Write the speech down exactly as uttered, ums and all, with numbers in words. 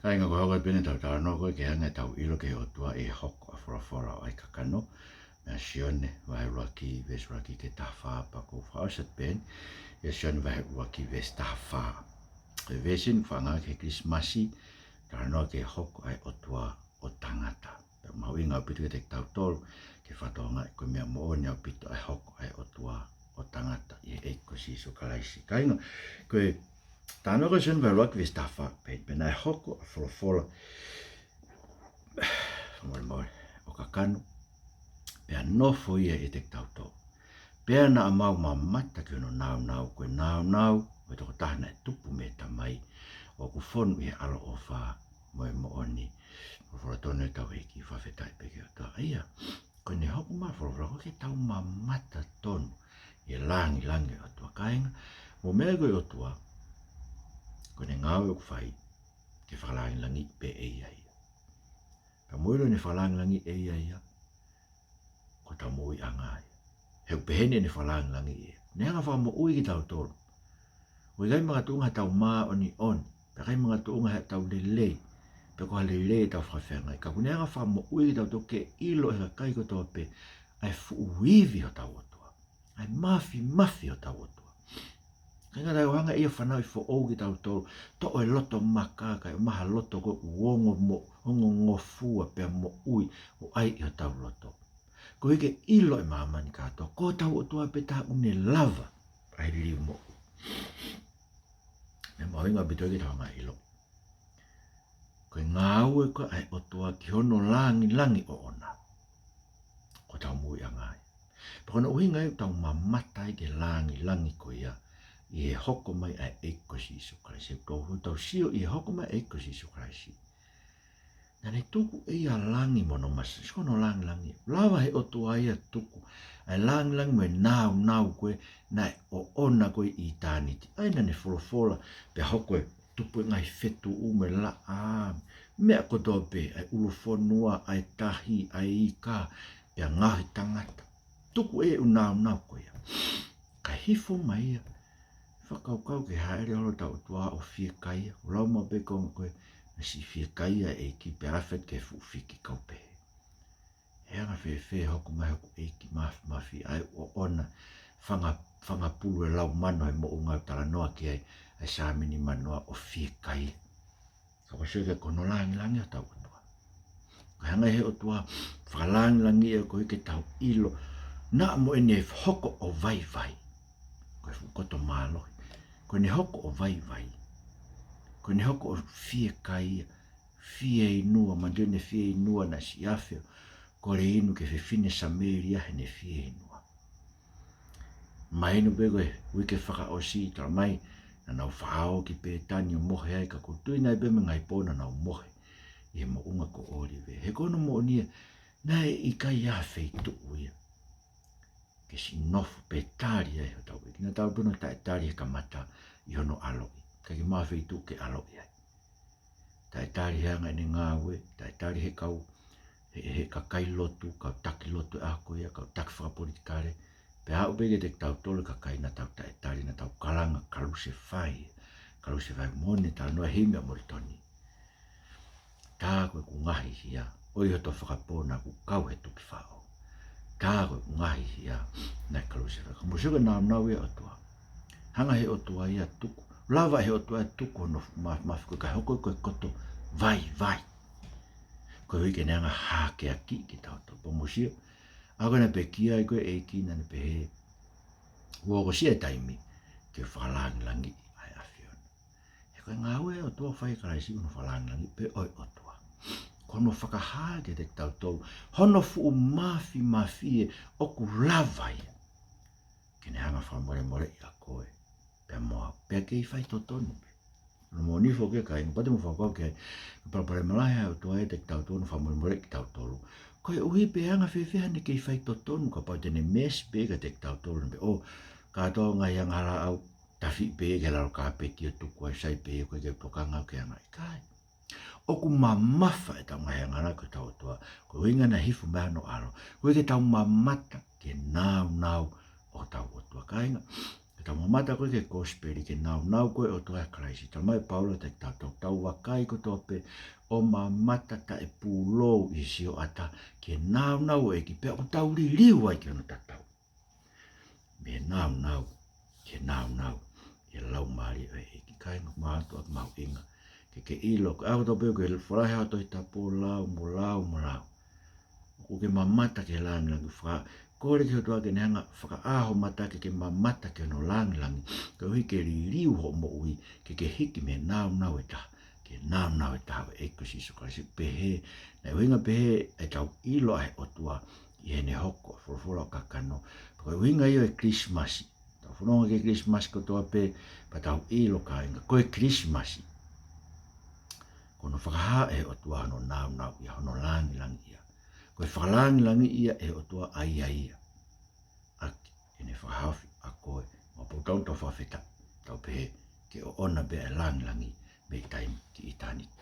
Kāinga, ko e hoko atu pē eni ʻetau talanoa ko ē ki he anga ʻetau ʻilo ki he ʻOtua ʻi he hoko ʻa e folofola ʻo ʻai kakano, mei Sione vahe ʻuluaki, veesi ʻuluaki ki he taha fā, pea ʻoku ou fakaʻosi atu pē eni ʻia Sione vahe ʻuluaki, veesi taha fā. Ko e veesi eni ʻoku fakaangaʻi ki he Kilisimasi, talanoa ki he hoko ʻa e ʻOtua ʻo tangata. Pea mahuʻinga ʻaupito kiate kitautolu ke fakatokangaʻi ko e meʻa moʻoni ʻaupito ʻa e hoko ʻa e ʻOtua ʻo tangata ʻi he ʻEiki ko Sīsū Kalaisi. Kāinga, ko e talanoa ko ē Sione vahe ʻuluaki veesi taha fā, pea, pea naʻe hoko ʻa e folofola, fakamolemole, ʻo kakano, pea nofo ia ʻiate kitautolu. Pea naʻa mau mamata ki hono nāunau, ko e nāunau ʻo e tokotaha naʻe tupu mei he Tamai, ʻoku fonu ʻi he ʻaloʻofa mo e moʻoni. Folofola tonu ʻetau ʻEiki, fakafetaʻi pē ki he ʻOtua. ʻA ia, ko ʻene hoko mai ʻa e folofola ko ē ke tau mamata tonu ʻi he lāngilangi ʻo e ʻOtua, kāinga. Mo e meʻa ko ē ʻo e ʻOtua, ko ʻene ngāue ʻoku fai ke fakalāngilangiʻi pē ʻe ia ia. Pea mou ʻilo ʻene fakalāngilangiʻi ʻe ia ia, ko hotau moʻuiʻanga ia. He ʻoku pehē ni ʻene fakalāngilangiʻi ia. Ne hanga ʻo fakamoʻui kitautolu. ʻOku ʻikai makatuʻunga heʻetau māʻoniʻoni, pea ʻikai makatuʻunga heʻetau lelei, pe ko ha lelei ʻetau fakafeangai. Ka ʻoku ne hanga ʻo fakamoʻui kitautolu ke ʻilo ʻe he kakai kotoa pē ʻa e fuʻu ivi hotau ʻOtua, ʻa e māfimafi hotau ʻOtua. ʻIkai ngata ai, ʻoku hanga ʻe ia ʻo fanauʻi foʻou kitautolu, toʻo e loto maka, kae ʻomai ha loto ko ē ʻoku ongo mo, ongongofua pea moʻui, ʻo ʻai ʻi hotau loto. Koeʻuhi ke ʻilo ʻe māmani kātoa, ko hotau ʻOtua pē taha ʻoku ne lava ʻa e liliu moʻui. Meʻa mahuʻinga ʻaupito ke tau hanga ʻo ʻilo, ko e ngāue ko ē ʻa e ʻOtua ki hono lāngilangi ʻoʻona, ko hotau moʻuiʻanga ia. Pea ko hono ʻuhinga ia ʻoku tau mamata ai ki he lāngilangi ko ia ʻi he hoko mai ʻa e ʻEiki ko Sīsū Kalaisi. He ʻoku tau sio ʻi he hoko mai ʻa e ʻEiki ko Sīsū Kalaisi, naʻa ne tuku ʻe ia ʻa langi mo hono masani, sio ki hono lāngilangi. Lava ʻe he ʻOtua ia ʻo tuku ʻa e lāngilangi mo e nāunau ko ē naʻe ʻoʻona ko ē ʻi ʻitāniti. ʻA ia naʻa ne folofola, pea hoko e tupu e ngaahi fetuʻu mo e laʻā, meʻa kotoa pē, ʻa e ʻulu fonua, ʻa e tahi, ʻa e ika, pea ngaohi tangata. Tuku ʻe ia ʻa e nāunau ko ia. Kae hifo mai ia, fakakaukau ke hāʻele holo hotau ʻOtua ʻo fiekaia. ʻOku lau maʻu pē e konga ko ē, naʻe siʻi fiekaia e ʻEiki pea afe atu ki he fuʻu fiki, kau pehē, ʻe anga fēfē e hoko mai hoku ʻEiki māfimafi, ʻa ia ʻoku ʻoʻona fanga, fanga pulu e lau mano he moʻunga ʻoku talanoa ki ai ʻa e Saame nimanoa, ʻo fiekaia. Ka ʻoku sio ki ai, ko hono lāngilangi hotau ʻOtua. Ko e hanga ʻe he ʻOtua ʻo fakalāngilangiʻi ia koeʻuhi ke tau ʻilo, naʻa mo ʻene hoko ʻo vaivai, ko e fuʻu koto mālohi. Ko ʻene hoko ʻo vaivai, ko ʻene hoko ʻo fiekaia, fieinua, manatuʻi ʻene fieinua naʻe siʻi afe ʻo kole inu ki he fefine Samēlia heʻene fieinua. Mahino pē ko e uike fakaʻosi, talamai naʻa nau faʻa ō ki Pētani ʻo mohe ai, ka ʻoku ou tui nai pē mei he ngaahi pō naʻa nau mohe ʻi he moʻunga ko ʻŌlive. He ko hono moʻoni ia, naʻe ʻikai ʻi ai ha feituʻu ia ke siʻi nofo pe tali ai hotau ʻEiki. Naʻa tau pē ʻo taʻetali he kamata ʻi hono ʻaloʻi. ʻIkai ke maʻu ha feituʻu ke ʻaloʻi ai. Taʻetali he anga ʻene ngāue, taʻetali he kau, he, he kakai lotu, kau taki lotu ʻa ko ia, kau taki fakapolitikale. Pea aʻu pē kiate kitautolu e kakai naʻa tau taʻetali, naʻa tau kalanga, kalusefai, kalusefai. Moʻoni e talanoa e himi ʻa Molitoni. Tā ko ʻeku ngaahi hia, ʻoi hoto fakapō naʻa ku kau he tukifaʻo. Tā ko ʻeku ngaahi hia naʻe kalusefai. Ka mou sio ki he nāunau ia ʻo e ʻOtua. Hanga ʻe he ʻOtua ia ʻo tuku. Lava ʻe he ʻOtua ʻo tuku hono māfimafi ko ē kae hoko ko e koto vaivai, koeʻuhi ke ne hanga ʻo hākeakiʻi kitautolu. Pea mou sio, ʻa ko ē naʻe pekia ai ko ē e ʻEiki, naʻa ne pehē, kuo hokosia e taimi ke fakalāngilangiʻi ʻa e ʻAfiona. He ko e ngāue ʻa e ʻOtua ʻoku fai ʻe Kalaisi, ko hono fakalāngilangiʻi pē ʻo e ʻOtua. Ko hono fakahā kiate kitautolu hono fuʻu māfimafi ē, ʻoku lava ia ke ne hanga ʻo fakamolemoleʻi ʻa koe pea mo au, pea kei faitotonu pē. Ko hono moʻoni foki ia, kāinga, kapau te mou fakakaukau ki ai, ko e palopalema lahi ʻa e ʻOtua ʻiate kitautolu, hono fakamolemoleʻi kitautolu, koeʻuhi pē ʻe anga fēfē haʻane kei faitotonu kapau te ne mēsi pē kiate kitautolu, pea ʻo kātoa e ngaahi angahala ʻaʻau, tafiʻi pē ki he lalo kāpeti ʻo tuku ai, sai pē, ʻoku ʻikai ke u tokanga au ki he anga, ʻikai. ʻOku mamafa ʻetau ngaahi angahala ki hotau ʻOtua, ko e ʻuhinga naʻe hifo mai hono ʻAlo, koeʻuhi ke tau mamata ki he nāunau ʻo hotau ʻOtua, kāinga. Ko e Tau mamata ko ē ki he kosipeli, ki he nāunau ko ē ʻo e ʻOtua ʻia Kalaisi. Talamai ʻe Paula kiate kitautolu, tau vakai kotoa pē ʻo mamata taʻepūlou ʻi he sioʻata ki he nāunau ʻo e ʻEiki, pea ʻoku tau liliu ai ki hono tatau. Mei he nāunau ki he nāunau ʻi he Laumālie ʻo e ʻEiki. Kāinga, mātuʻa, mahuʻinga ke ke ʻilo, ko e ʻaho kotoa pē ʻoku ke folahi ʻa e Tohi Tapu, lau mo lau mo lau, ʻoku ke mamata ki he langilangi. Faka-, kole ki he ʻOtua ke ne hanga ʻo fakaʻā ho mata ke ke mamata ki hono langilangi, koeʻuhi ke liliu hoʻo moʻui, ke ke hiki mei he nāunau ʻe taha ki he nāunau ʻe taha ʻo e ʻEiki ko Sīsū Kalaisi. Pehē, naʻe ʻuhinga pehē ʻetau ʻilo ʻa e ʻOtua ʻi heʻene hoko ʻa e folofola ʻo kakano. Ko e ʻuhinga ia ʻo e Kilisimasi. Tau fononga ki he Kilisimasi kotoa pē, pea tau ʻilo, kāinga, ko e Kilisimasi, ko hono fakahā ʻe he ʻOtua hono nāunauʻia, hono langilangiʻia. Ko e fakalangilangiʻia ʻe he ʻOtua ʻa ia ia ʻaki ʻene fakahaofi ʻa koe mo au. Pea ʻoku tau fakafetaʻi, tau pehē, ke ʻoʻona pē ʻa e langilangi mei taimi ki ʻitāniti.